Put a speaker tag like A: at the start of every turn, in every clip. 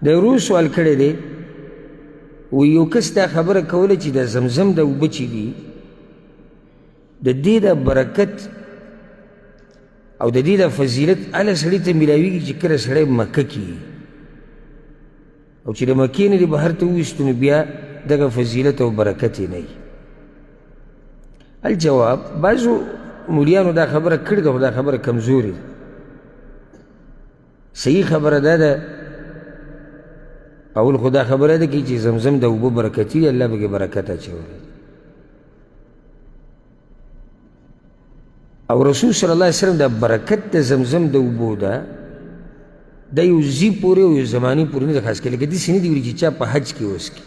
A: د ورور سوال کړی دی، وایي یو کس دا خبره کوله چې د زمزم د اوبه چې دي د دې د برکت او د دې د فضیلت هله سړي ته میلاویږي چې کله سړی مکه کې، او چې د مکې نه دې بهر ته وویستو نو بیا دغه فضیلت او برکت یې نه وي. الجواب، بعضو مولیانو دا خبره کړې ده خو دا خبره کمزورې ده. صحیح خبره دا ده، اول خو دا خبره ده چې زمزم د اوبو برکتي دی، الله پکې برکت اچولی. او رسول صلی الله علیه وسلم دا برکت د زمزم د اوبو ده د یو ځي پورې او یو زمانې پورې نه ده خاص کړې، لکه داسې نه دي ویلي چې چا په حج کې وڅکي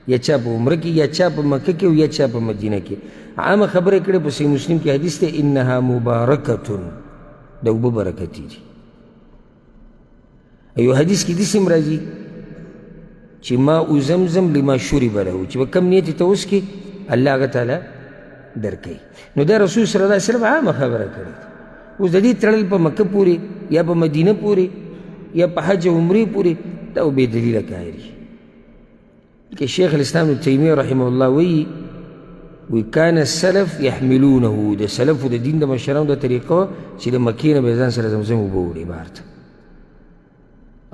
A: یا چا په عمره کې یا چا په مکه کې او یا چا په مدینه کې. عامه خبره کړې په صحیح مسلم کې حدیث دی، انها مبارکتون، د اوبه برکتي دي. یو حدیث کې داسې هم راځي چې ماء زمزم لما شرب له، چې په کوم نیت ته وڅکې الله هغه تعالی درکوي. نو دا رسول صلی الله علیه وسلم عامه خبره کړې ده. اوس د دې تړل په مکه پورې یا په مدینه پورې یا په حج او عمرې پورې دا بې دلیله کار دی. که شیخ الاسلام ابن تیمیه رحمه الله وایي، وی کان السلف یحملونه، د سلفو د دین د مشرانو د طریقه چې د مکې نه به ځان سره زمزم اوبه وړي بهر ته.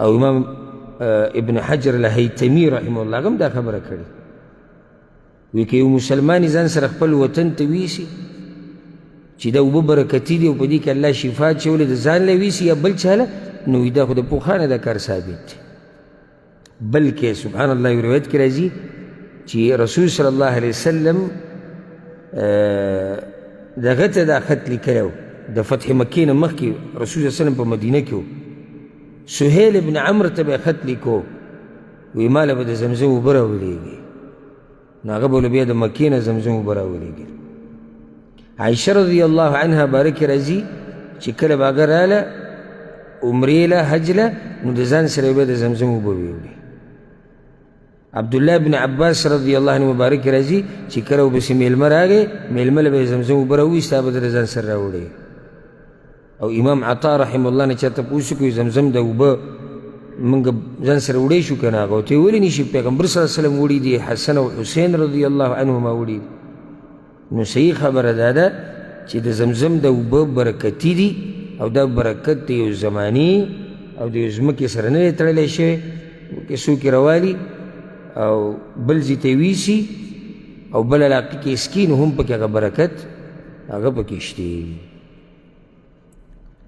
A: او امام ابن حجر الهیتمي رحمه الله هم دا خبره کړې، وی که یو مسلمان ځان سره خپل وطن ته ویسي چې دا اوبه برکتي دي او په دې کې الله شفا اچولې د ځان له ویسي یا بل چا له، نو وایي دا خو د پخوا نه دا کار ثابت دی. بلکې سبحان الله یو روایت کې راځي چې رسول صلی الله علیه وسلم دغه ته دا خط لیکلی و د فتح مکې نه مخکې رسول صلی الله علیه وسلم په مدینه کې و، سهیل ابن عمرو ته به یې خط لیکو، وایي ما له به د زمزم اوبه راولېږي. نو هغه به له بیا د مکې نه زمزم اوبه راولېږي. عایشه رضی الله عنها باره کې راځي چې کله به هغه راله عمرې له حج له، نو د ځان سره به د زمزم اوبه ویوړي. عبدالله بن عباس رضی الله عنه مبارک راځي چې کله ورپسې مېلمه راغی، مېلمه له به یې زمزم اوبه راوویسته، هغه به د ځان سره راوړي. او امام عطا رحمه الله نه چا تپوس وکړو زمزم د اوبه موږ ځان سره وړی شو که نه؟ هغه ورته ویلي نه شي، پیغمبر صلی الله علیه وسلم وړي دي، حسن او حسین رضی الله عنهما وړي دي. نو صحیح خبره دا ده چې د زمزم د اوبه برکتي دي، او دا برکت د یو زمانې او د یو ځمکې سره نه دی تړلی شوی، که څوک یې روالي او بل ځای ته یې ویسي او بل علاقه کې یې څکي، نو هم پکې هغه برکت هغه پکې شته.